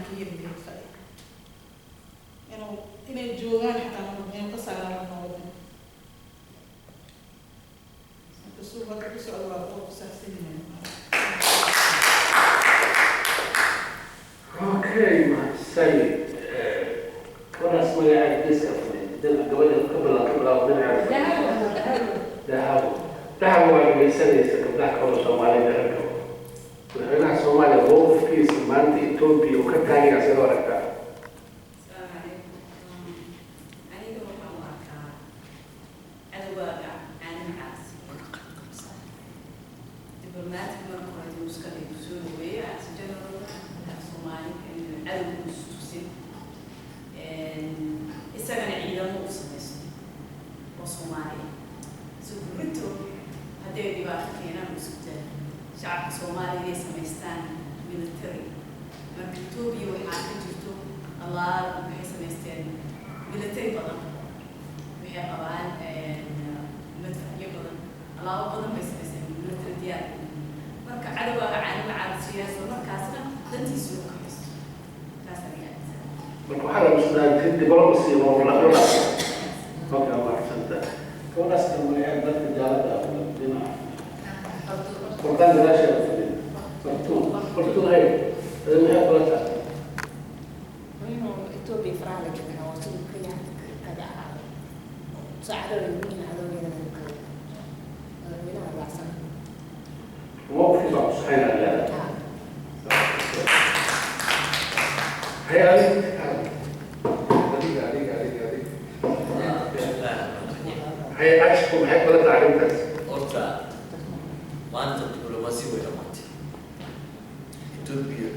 Ka yiri fadhi inuu inay joogaan xataa inuu ka saaraan rabnaa waddanka. Marka suu hadda ku socdo waa ku saxsan yahay. Okay, mahadsanid. Gabadhaas magaceeda geeska fadhiya, dhinaca gabadha ka bilaab, ka bilaab dhinaca. Dahabo, Dahabo, waa dhegeysanaysa gabdhaha kaloo Soomaalida, ragga. Madaxweynaha Soomaaliya mowqifkiisa maanta Etoobiya uu ka taagan yahay, sidoo aragtaa? Asalaamu calaykum. Aniga waxaan u arkaa cadowgaaga caanaha diblomatic. Marka hore inuu iska dhigo, soo dhaweeyo as general Soomaali, inuu cadowga isu tusin, isagana ciidamo u samaysto oo Soomaali ah, so burrito hadday dhibaato keenaan u isku daa shacabka Soomaaliya inay samaystaan military. Marka Etoobiya waxaa ka jirto allaal, waxay samaysteen military badan, waxay qabaan madfacyo badan, alaabo badan bay samaysteen, military diyaar. Marka cadowgaaga caanima caadsiiyaa, isla markaasna dantiisa u kaxaysto, taas aniga aaminsan. Marka waxaa la musnaa diplomacy oo la la. Okay, mahadsantahay. Gabadhaas kan magaceeda, dadka jaalada ah, dhinaca Furqaan gadaasheeda fadhiya, Fartuun, Fartuun, hay, adi maxay kula tahay? Inuu Etoobiya faraha la gelina waa siduu Kenya kaga ahaado saacadooda in cadowgeeda lagu kala madaxweynaha raacsan. Mowqifkiisa waa kusaxaynaa leedahay? Ha. Hay, adiga, adiga, adiga, adiga, adiga. Hay, cashku maxay kula tahay arrintaas? Horta maanta diblomaasi way dhamaatay. Etoobiya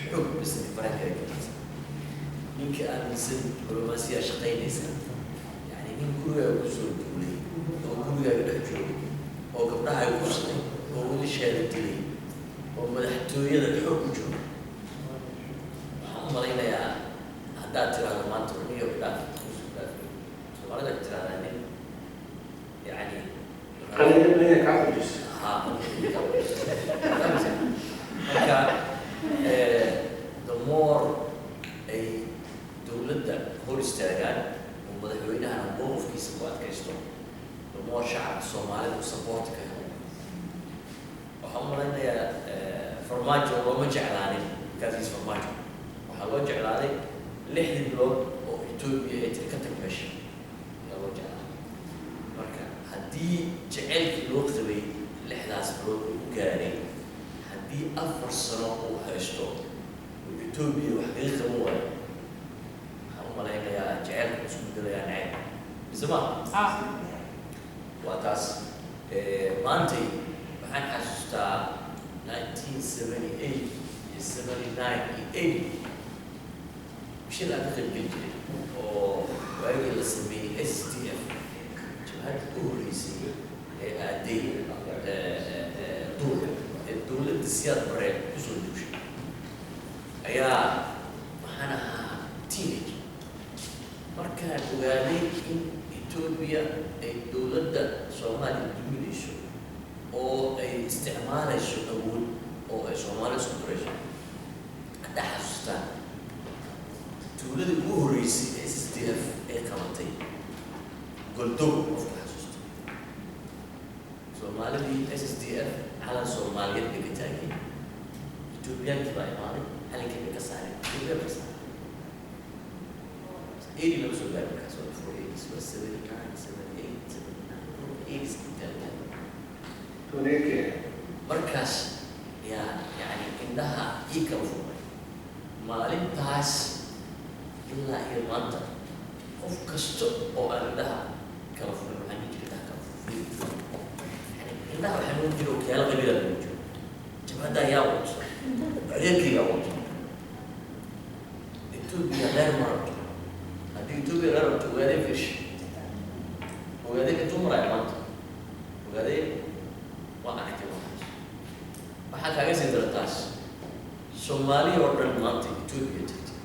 xoog bisan faraha kala galaysa. Ninka aaminsan diblomaasiyaa shaqaynaysa, yani nin gurigaaga kusoo duulay oo gurigaaga dhex joogay oo gabdhahaaga kufsaday oo wiilashaada dilay oo madaxtooyada xoog ku jooga, waxaan u malaynayaa haddaad tiraahdo maanta New York dhaaf, dhaaf, Soomaalida tiraahdaa nin yani Qalinimada kaa fujisa. Marka the more ay dowladda hor istaagaan oo madaxweynahana mowqifkiisa ku adkaysto, the more shacabka Soomaalida u support ka helo. Waxaan u malaynayaa Farmaajo looma jeclaanin because he's Farmaajo. Waxaa loo jeclaaday 6dii bilood oo Etoobiya ay tiri ka tag meesha ayaa loo jeclaaday. Marka haddii jaceylkii loo qabay 6daas bilood uu u gaaray, haddii 4 sano uu haysto oo Etoobiya wax kaga qaban waayo, waxaan u malaynayaa jaceylka isku bedelayaa nacayb, mise ma waa taas. Maantay waxaan xasuustaa 1978 iyo 79 iyo 80 shir aan ka qayb geli jiray oo waagii la sameeyey SSDF, jabhadda u horreysay ee aaday duurka ee dowladda Siyaad Barre kusoo duushay ayaa waxaan ahaa teenage. Markaan ogaaday in Etoobiya ay dowladda Soomaaliya duminayso oo ay isticmaalayso awood oo ay Soomaaliya isku durayso, haddaa xasuustaan tuuladii ugu horreysay ee SSDF ay qabatay, Goldow, qofka xasuusta, Soomaalidii SSDF calan Soomaaliyeed bay ka taageen. Etoobiyaankii baa imaaday, calankii bay ka saareen, Etoobiya ka saareen. 80 lama soo gaarin markaas, waa before 80s, waa 79, 78, 79, 80s taagan. Markaas yaa yani indhaha ii kala furmay. Maalintaas ilaa iyo maanta qof kasta oo aan indhaha kala furin waxaan dhihi jiray indhaha kala fur. Yani indhaha waxaa noogu jira okiyaalo qabiilaa noogu jiro, jabhadda ayaa wato, reerkaygaa wato, Etoobiya reer ma rabto. Haddii Etoobiya reer rabto, ogaadeen fish, ogaadeen intuu maraya maanta, ogaadeen waa aragtay. Waxaas waxaa kaaga sii dara taas, Soomaaliya oo dhan maanta Etoobiya tagtay.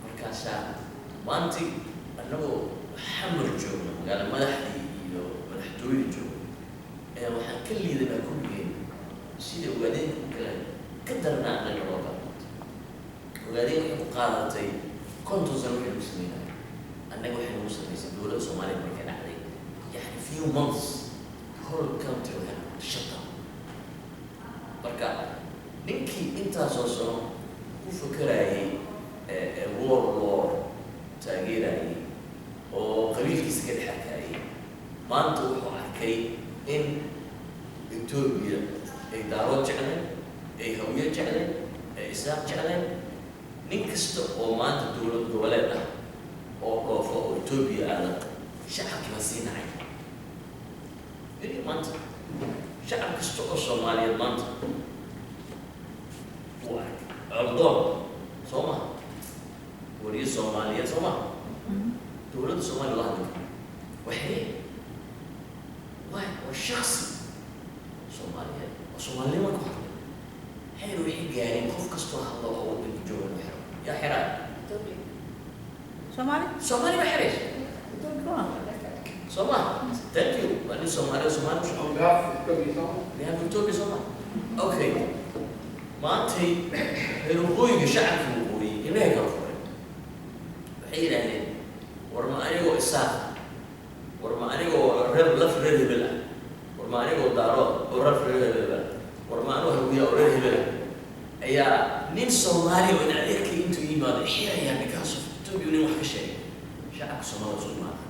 Markaasaa maanta annagoo Xamar joogno, magaalo madaxdii iyo madaxtooyada joogno, ayaa waxaan ka liidanaa kulligeen sida ogaadeenka u kale ka darnaa annaga loo kala maanta. Qaadatay 50 sano wixii lagu sameynaayo. Annaga waxay nagu samaysay dowladda Soomaaliya markay dhacday, yani few months, whole country waxay noqotay shut down. Marka ninkii intaasoo sano ku fakarayay war lord taageerayay oo qabiilkiisa ka dhex arkayay, maanta wuxuu arkay in Etoobiya ay Daarood jecleen, ay Hawiye jecleen, ay Isaaq jecleen. Nin kasta oo maanta dowlad goboleed ah oo dhoofo oo Etoobiya aada, shacabkii baa sii nacay. Weli maanta shacab kasta oo Soomaaliyeed maanta wuu arkay Coldoon, soo maha? Wariye Soomaaliyeed, soo maha? Dowladda Soomaaliya la hadli karo waxay waay waa shaksi Soomaaliyeed oo Soomaalinimo ku hadlay. Xeer waxay gaareen qof kastoo hadlo oo waddanka jooga inuu xiro. Yaa xiraay? Soomaali. Soomaali baa xiraysa, soo maha? Thank you. Waa nin Soomaali oo Soomaali ku shaqo. On behalf of Ethiopia, so behalf of Ethiopia, soo maha? Okay, maantay reer waqooyiga, shacabka waqooyi indhahay kala furay. Waxay yidhaahdeen, "War ma anigoo Isaaq, war ma anigoo reer laf reer hebel ah, war ma anigoo Daarood oo laf reer hebel ah, war ma anigoo Hawiya oo reer hebel ah ayaa nin Soomaali oo in adeerkay intuu yimaado xirayaa because of Ethiopia nin wax ka sheegay?" Shacabka Soomaalida isu imaada,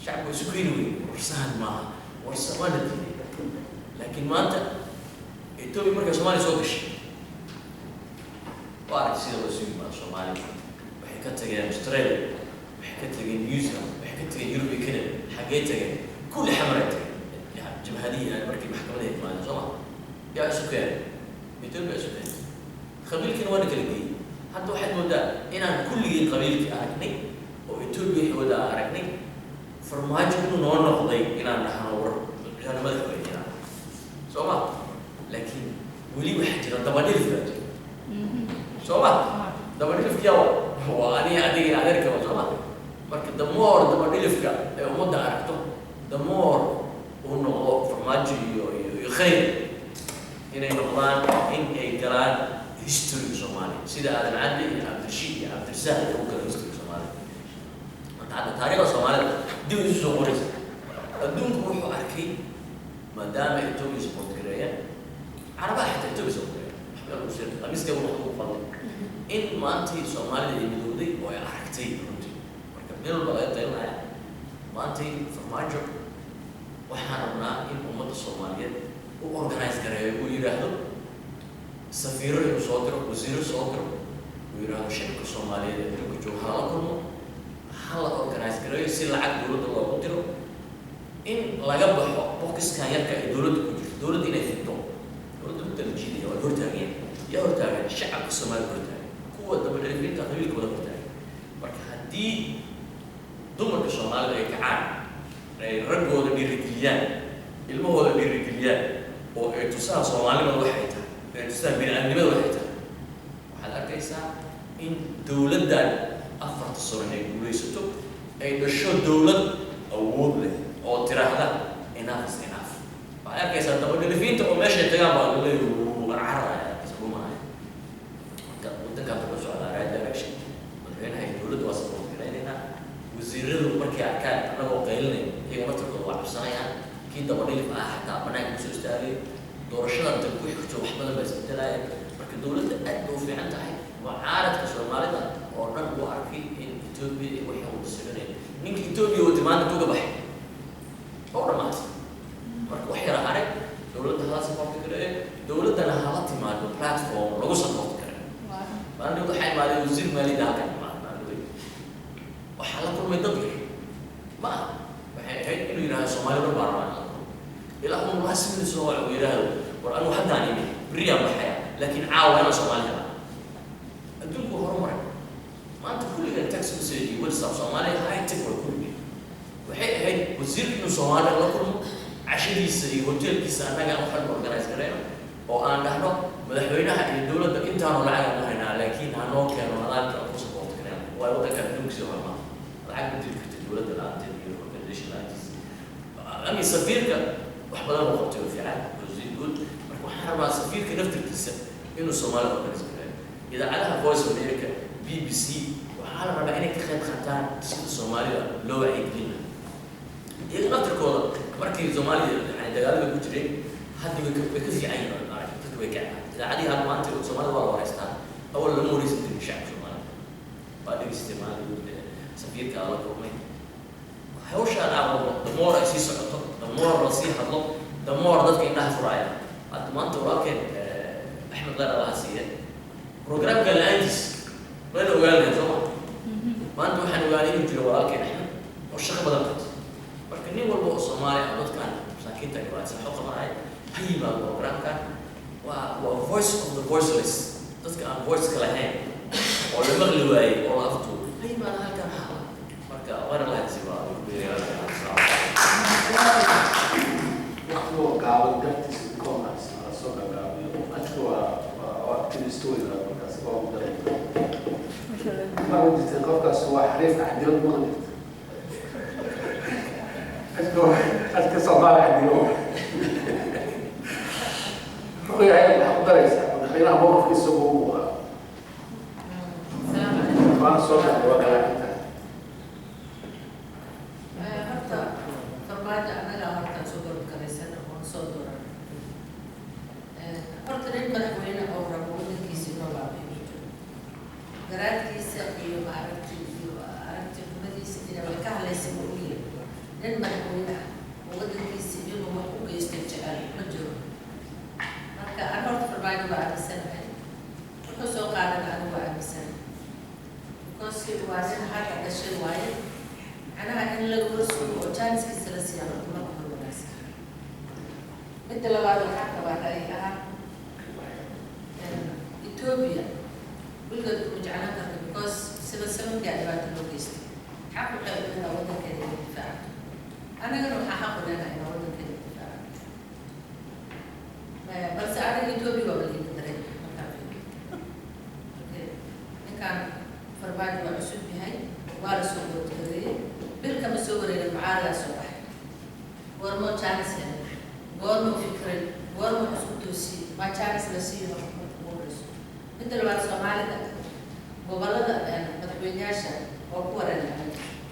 shacabka isu keeni weyn. Warsahan maaha, warsa waa la diiday. Laakiin maanta Ethiopia markay Soomaaliya soo gashay, waa arag sida loo isu yimaado. Soomaaliya waxay ka tageen Australia, waxay ka tageen New Zealand, waxay ka tageen Europe iyo Canada. Xaggee tageen? Kulli Xamaray tageen. Yani jabhadihii markii maxkamadaha yimaadeen, soo ma? Yaa isu keenay? Ethiopia isu keentay. Qabiilkiina waa na kala geeyey. Hadda waxaad moodaa inaan kulligii qabiilkii aragnay oo Ethiopia wixii wada aragnay. Farmaajo inuu noo noqday inaan dhahno war inaan madaxweyne inaan, soo ma? Laakiin weli waxaa jira dabadhilif baa jira, soo ma? Dabadhilifkiya waa aniga, adiga iyo adeerkaba, soo ma? Marka the more dabadhilifka ay ummadda aragto, the more uu noqdo Farmaajo iyo Khayr inay noqdaan, in ay galaan historyga Soomaaliya sida Aadan Cadde iyo Cabdirashiid iyo Cabdirasaaq ay u galaan historyga Soomaaliya. Marka hadda taariikhda Soomaalida dib isu soo qoraysa. Adduunku wuxuu arkay maadaama Ethiopia support gareeyeen, Carabaha xitaa Ethiopia support gareeyeen, waxba lagu sii qamiiska wax ugu fadlay in maantii Soomaalida ay midowday oo ay aragtay runtii. Marka meel walba laga qaylinaya maantay Farmaajo, waxaan rabnaa in ummadda Soomaaliyeed u organize gareeyo, uu yidhaahdo safiiro inuu soo diro, wasiiro soo diro, uu yidhaahdo shacabka Soomaaliyeed ee adduunka jooga hala la kulmo, ha la organize gareeyo si lacag dowladda loogu diro, in laga baxo boxkan yarka ee dowladda ku jirto, dowladda inay fidto. Dowladda ku dala jiidaya waa hortaageen. Yaa hortaagan? Shacabka Soomaalida hortaagan, kuwa dabadhalifiinta qabiilka wada hortaagan. Marka haddii dumarka Soomaalida ay kacaan, ay raggooda dhiirigeliyaan, ilmahooda dhiirigeliyaan, oo ay tusaan Soomaalinimada waxay tahay, ay tusaan bini-aadnimada waxay tahay, waxaad arkaysaa in dowladdan 4ta sano ay guulaysato, ay dhasho dowlad awood leh oo tiraahda "Enough is enough." Waxaad arkaysaa dabadhalifiinta oo meeshay tagaan baa laleeyahay carcaraya, arkaysa dhumanaya. Marka waddankan wuxuu socdaa right direction. Madaxweynaha iyo dowladda waa support garaynaynaa. Wasiiradu markay arkaan annagoo qaylinay, iyaga naftarkooda waa cabsanayaan. Kii dabadhilif ah xataa banaanka kusoo istaagay. Doorashadan tan ku xigto wax badan baa isbedelaya. Marka dowladda aad bay u fiican tahay. Mucaaradka Soomaalida oo dhan uu arkay in Ethiopia iyo waxay wada soconayeen. Ninka Ethiopia wata maanta intuu ka baxay oo dhamaatay. Marka wax yar haray, dowladda hala support gareeyo, dowladdana hala timaado platform lagu support gareeyo. Maalin waxaa imaaday wasiir maaliyadda halkan imaaday. Maalin waxaa la kulmay dad yar ma aha. Waxay ahayd inuu yidhahdo Soomaali dhan baa rabaa in la kulmo, ilaa uu last minute soo waco, uu yidhaahdo, "War anigu haddaan imi, berriyaan baxaya, laakiin caawa inaan Soomaali helaa." Adduunku horumaray maanta, kulligan text message iyo WhatsApp, Soomaaliya high tech waa kulligeen. Waxay ahayd wasiirka inuu Soomaaliya la kulmo, cashadiisa iyo hotelkiisa annaga aan waxan organize garayno oo aan dhahno madaxweynaha iyo dowladda intaanu lacag aan u haynaa, laakiin hanoo keeno nidaamka aan ku support garayno. Waayo waddanka adduunkiisa hormaa lacag ma diri karta dowladda la-aanteed iyo organization la-aantiisa. I mean, safiirka wax badan uu qabtay oo fiican, wasiir guud. Marka waxaan rabaa safiirka naftirkiisa inuu Soomaalida organize gareeyo. Idaacadaha Voice of America, BBC, waxaa la rabaa inay ka qayb qaataan sida Soomaalida loo wacyigelin lahaa. Iyaga laftirkooda markii Soomaalida yani dagaalada ku jireen, hadda way ka fiican yihiin, maaragtay, dadka way kacaan. Idaacadihii hadda maanta Soomaalida waa la wareystaa, awal lama wareysan jirin shacabka Soomaalida. Waa dhegeystay maalin safiirka la kulmay. Hawshaan aan wadno, the more ay sii socoto, the more la sii hadlo, the more dadka indhaha furaya. Hadda maanta walaalkeen Axmed Qeer Allaha siiye, programka la-aantiis mayna ogaan lahayn, soo ma? Maanta waxaan ogaanay inuu jiro walaalkeen Axmed oo shaqo badan qabta. Marka nin walba oo Soomaali ah, dadkan masaakiinta dhibaatsan waxu qabanaya, ha yimaado programkan. Waa voice of the voiceless, dadka aan voice ka lahayn oo la maqli waayey oo la aftuuro, ha yimaado halkan ha hadla. Marka waana lahadsi waa. Waqtigoo gaaban dartiis koonkaas la soo gagaabiyo. Qadka waa activist weyn, markaas waa ugu daray. Ma jirtay qofkaas waa xariifka xadilad maqli jirta. Qadka Soomaali xadilo wuxuu yahay. Waxaa ku daraysaa madaxweynaha mowqifkiisa ugu muuqdaa. Asalaamu calaykum. Waana soo baxday, waa galaacinta. Horta Farmaajo annagaa horta soo garab-garaysana oon soo dooran. Horta nin madaxweyne oo rabo waddankiisa inoo baabi'iyo ma jiro. Garaadkiisa iyo maaragti iyo aragti xumadiisa ina wax ka hadlaysa ma ogyahay. Nin madaxweyne ah oo waddankiisa inuu wax u geysto jecel ma jiro. Marka an horta Farmaajo waa aaminsanahay, wuxuu soo qaadana anigu waa aaminsanahay, because waa nin hadda dhashay waaye. Macnaha in laga warsugo oo jaaniskiisa la siiyaa marka hore wanaagsan. Midda labaad, waxaa qabaa ra'yi ahaan Ethiopia weligeed kuma jeclaan karta, because 77-kii aa dhibaato loo geystay. Xaq waxay u leedahay waddankeeda inay difaacato, annagana waxaa xaq u leenahay inaan waddankeeda difaacato. Balse aniga Ethiopia waa baliiga daray markaan fiiriyo. Okay, ninkan Farmaajo waa cusub yahay, waa la soo goodgareeyey, bil kama soo wareegin mucaaradaa soo baxay. Goormoo jaanis helay? Goormuu fikray? Goormuu wax isku toosiyey? Maa jaanis la siiyo horta marka ugu horeyso. Midda labaad, Soomaalida gobolada madaxweyneyaasha oo ku wareegay,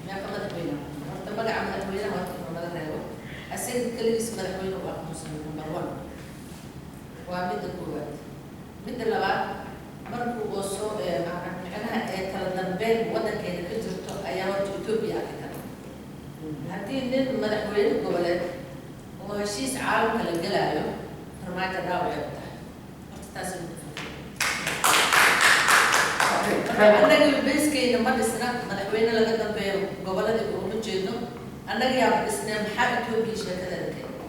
meeqa madaxweyne horta? Magaca madaxweynaha horta inuu naga reebo, asaga keligiis madaxweyne u aqoonsanay, number one, waa midda koowaad. Midda labaad, markuu oo soo micnaha ee kala dambeyn waddankeena ka jirto ayaa horta Ethiopia arki kara. Haddii nin madaxweyne goboleed oo heshiis caalamka la gelaayo, Farmaajo dhaawacay u tahay horta taas inuu ku fikiro. Marka annaga beeskeyna ma dhisna, madaxweyne laga dambeeyo goboladii uguma jeedno. Annaga yaa dhisnee? Maxaa Ethiopia sheekadeeda keenay?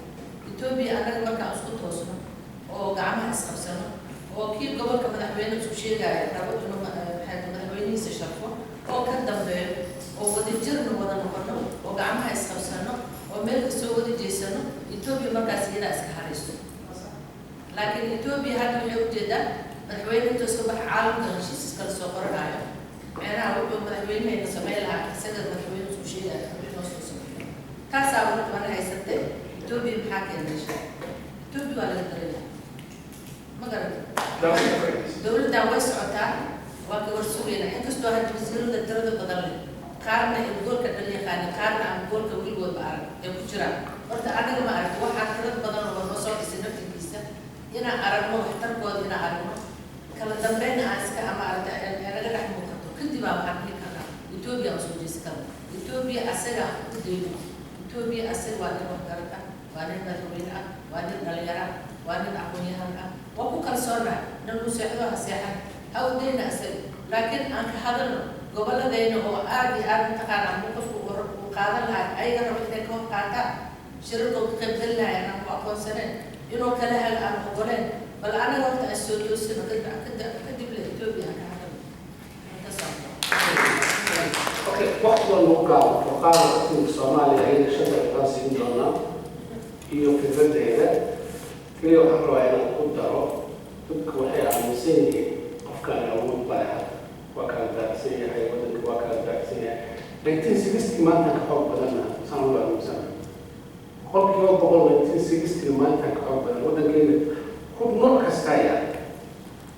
Ethiopia annaga markaan isku toosno oo gacmaha isqabsano oo kii gobolka madaxweyne isku sheegaya rabo inuu maxay madaxweynihiisa sharfo oo ka dambeeyo oo wadajirna wada noqono oo gacmaha isqabsano oo meel kasoo wada jeesano, Ethiopia markaas iyadaa iska harayso. Laakiin Ethiopia hadda waxay ujeedaa madaxweyne intuu iska baxa caalamka heshiis iskala soo qoranayo. Micnaha wuxuu madaxweynehayna sameyn lahaa, isaga madaxweyne isku sheegaya inoo soo sameeyo. Taasaa mana haysatay. Ethiopia maxaa keenay meesha? Ethiopia waa laga dareemaya, ma garata? Dowladdan way socotaa, waa ka warsugayna, inkastoo hadda wasiirada tirada badan leh qaarna ay goolka dhan yaqaani, qaarna aan goolka weligoodba arag ay ku jiraan. Horta anaga ma aragti waxaa tirada badan oo noo soo dhisay naftirkiisa inaan aragno waxtarkooda, inaan aragno kala dambeynna aan iska ama aragta ay naga dhex muuqato, kadib aa waxaan dhihi karnaa Ethiopia aan soo jeesi karna. Ethiopia asaga aan ku dayno. Ethiopia asaga waa nin waxgarad ah, waa nin madaxweyne ah, waa nin dhalinyaro ah, waa nin aqoon-yahan ah, waa ku kalsoonahay. Nin uu seexdo ha seexan, ha u dayna asaga, laakiin aan ka hadalno goboladayna oo aad iyo aad mataqaanaa mowqifka uu qaadan lahaa, ayaga rabo inay ka hor qaataan shirarka uu ka qaybgeli lahay aan ku aqoonsaneen, inuu kala hago aan ogoleen. Bal anaga horta aan soo toosino, kadib la Ethiopia aan ka hadalno. Intaas. Okay, waqtiga lagu gaabo furqaana waqtiga Soomaaliya ayada 5 daqiiqaan siin doonaa iyo fikradeeda. Keliya waxaan rabaa inaan ku daro, dadka waxay aaminsan yihiin qofkaan awood bale hadda waa kala daadsan yahay, waddanka waa kala daadsan yahay. 1960 maanta ka xoog badanna saan u aaminsanahay, 100%. 1960 maanta ka xoog badan waddankeena, hub nooc kastaa yahay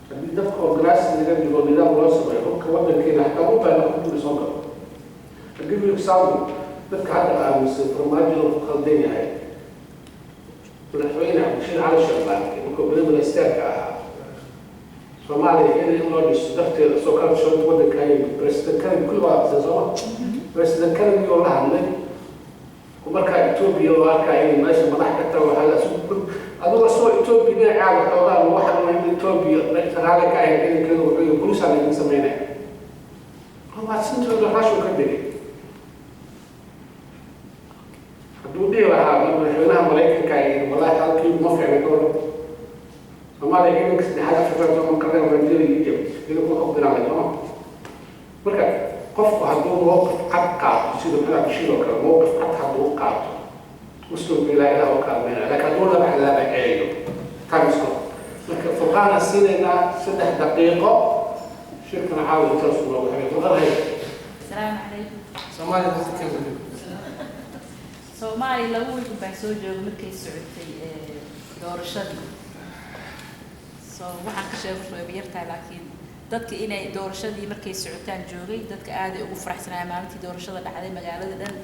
haddii dadka oo Baas laga dhigo, nidaam loo sameeyo hubka waddankeena, xataa u baahna hubka soo galo. I'll give you example. Dadka hadda aaminsan Farmaajo inuu ku khaldan yahay, madaxweyne Cabdishiid Cali Sharbaarke markuu prime ministerka ahaa Soomaaliya in loo dhiso darteeda soo kala soo waddanka yimid, President Kennedy kulli waa aqsan sooma, President Kennedy oo la hadlay markaa Ethiopia loo arkaa inay meesha madax ka tahay, waxaa la adigoo soo Ethiopia dhinacaada xoogaa lagu xanuunay in Ethiopia raali ka ahayd ciidankeedu, wuxuu yihi bulisaa laydin sameynaya, mahadsantooda raashu ka dhigay. Hadduu dhihi lahaa madaxweynaha Maraykanka ay walaahi halkii uma fiicna gobol Soomaaliya, ciidanka saddexaad Afrika soo karnay Nigeria iyo Egypt ciidanku wuxuu bilaabay sooma. Marka qofku hadduu mowqif cad qaato, sida Maxamed Cabdishiid oo kale, mowqif cad hadduu qaato, muslimka ilaa ilaah u kaalmeynaya, laakiin hadduu laba laabaceeyo, time is gone. Marka Furqaana siinaynaa 3 daqiiqo, shirkana caawa intaas noogu xigay. Furqaan, hay. السلام عليكم. Soomaaliya dadka ka weli. Soomaaliya 2 wiil baan soo joogay markay socotay doorashadii. So waxaan ka sheegay way yartahay, laakiin dadka inay doorashadii markay socotaan joogay, dadka aaday ugu faraxsanaya. Maalintii doorashada dhacday, magaalada dhan,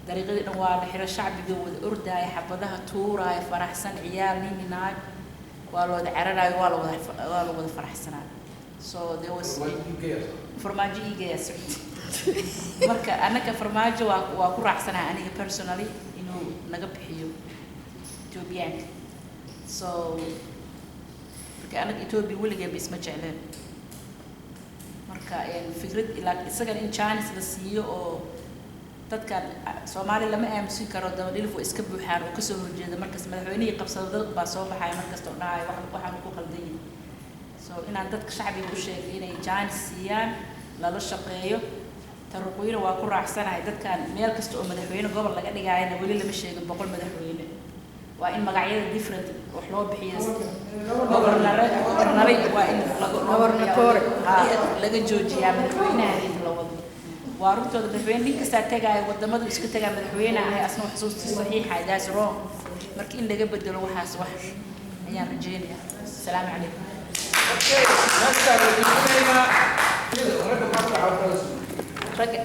dariiqadii dhan waa la xiro, shacbiga wada ordaaya, xabadaha tuuraaya, faraxsan, ciyaal, nin, naag, waa la wada cararaayo, waa la wada faraxsanaa. So there was Farmaajo iigayaa socotay. Marka annaga Farmaajo waa ku raacsanahay aniga personally inuu naga bixiyo Etoobiyaanka. So marka annaga Etoobiya weligeenba isma jecleen. Marka fikrad ilaa isagana in chance la siiyo oo dadkan Soomaali lama aamusin karo, dabadhilif waa iska buuxaan oo kasoo horjeeda. Markas madaxweynihii qabsado dad baa soo baxaya markasta oo dhahayo waxaan ku qaldan yahay. So inaan dadka shacbiga u sheegay inay chance siiyaan, lala shaqeeyo. Taruquyna waa ku raacsanahay. Dadkan meel kasta oo madaxweyne gobol laga dhigaayana weli lama sheegin 100 madaxweyne, waa in magacyada different wax loo bixiyo. Gobernare waa in laga joojiyaa madaxweynaha inta la wado. Waa runtooda, madaxweyne nin kastaa tegaayo wadamadu iska tagaa, madaxweyne ahay, asna xusuusta saxiixa. That's wrong. Marka in laga bedelo waxaas wax ayaan rajeynayaa. Asalaamu calaykum. Ragga.